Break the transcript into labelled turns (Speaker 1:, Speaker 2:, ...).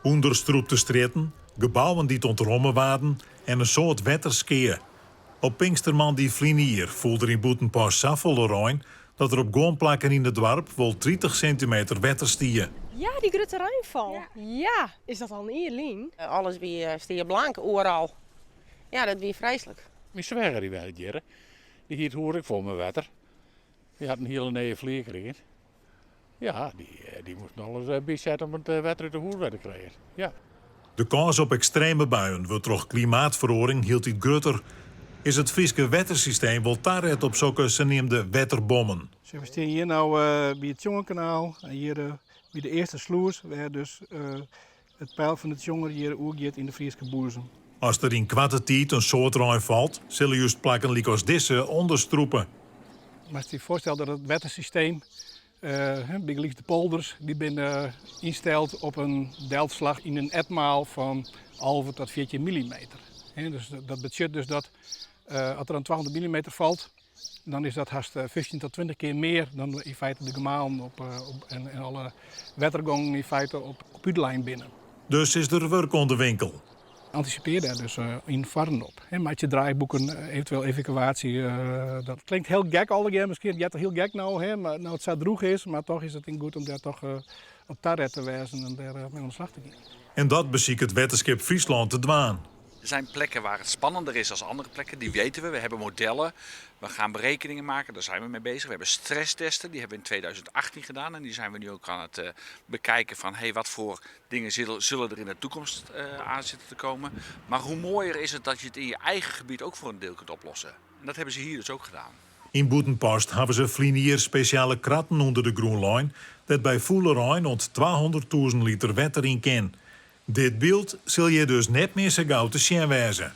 Speaker 1: Understrûpte strjitten, gebouwen dy't ûntromme waarden en in soad wetterskea. Op Pinkstermoandei ferline jier foel der yn Bûtenpost safolle rein dat der op guon plakken yn it doarp wol 30 sintimeter wetter stie.
Speaker 2: Ja, dy grutte reinfal. Ja, is dat al in jier lyn?
Speaker 3: Alles wie stie blank oeral. Ja, dat wie freeslik.
Speaker 4: Myn sweager dy wennet hjir. Dy hie it hûs ek fol mei wetter. Dy hat in hiele nije flier krigen. Ja, dy moasten alles bysette om it wetter út de hûs wei te krijen. Ja.
Speaker 1: De kâns op ekstreme buien wurdt troch klimaatferoaring hieltyd grutter. Is it Fryske wettersysteem wol taret op sokke saneamde wetterbommen?
Speaker 5: We stean hjir no by it Tsjongerkanaal en hjir by de earste slûs wêr dus it peil fan de Tsjonger hjir oergiet yn de Fryske boezem.
Speaker 1: As der yn koarte tiid in soad rein falt, sille just plakken lykas dizze ûnderstrûpe.
Speaker 5: Moatst dy foarstelle dat it wettersysteem, bygelyks de polders, dy binne ynsteld op in delslach yn in etmaal fan 11 tot 14 millimeter. Dus dat betsjut dus dat as der dan 200 millimeter falt, dan is dat hast 15 tot 20 kear mear dan yn feite de gemalen op, op, en, en alle wettergongen yn feite op, op útlein binne.
Speaker 1: Dus is der wurk oan de winkel.
Speaker 5: Anticipeer daar dus yn foarren op. Meitsje draaiboeken, eventueel evakuatie. Dat klinkt hiel gek allegear, miskien it heart hiel gek no, hè, mar no it sa drûch is, mar toch is it goed om dêr toch op taret te wêzen en dêr mei oan de slach te gean.
Speaker 1: En dat besiket Wetterskip Fryslân te dwaan.
Speaker 6: Er zijn plekken waar het spannender is als andere plekken, die weten we. We hebben modellen, we gaan berekeningen maken, daar zijn we mee bezig. We hebben stresstesten, die hebben we in 2018 gedaan en die zijn we nu ook aan het bekijken van hey, wat voor dingen zullen er in de toekomst aan zitten te komen. Maar hoe mooier is het dat je het in je eigen gebied ook voor een deel kunt oplossen. En dat hebben ze hier dus ook gedaan.
Speaker 1: Yn Bûtenpost hawwe se ferline jier spesjale kratten ûnder de grûn lein, dêr't by fûle rein oant 200.000 liter wetter yn kin. Dit byld sil hjir dus net mear sa gau te sjen wêze.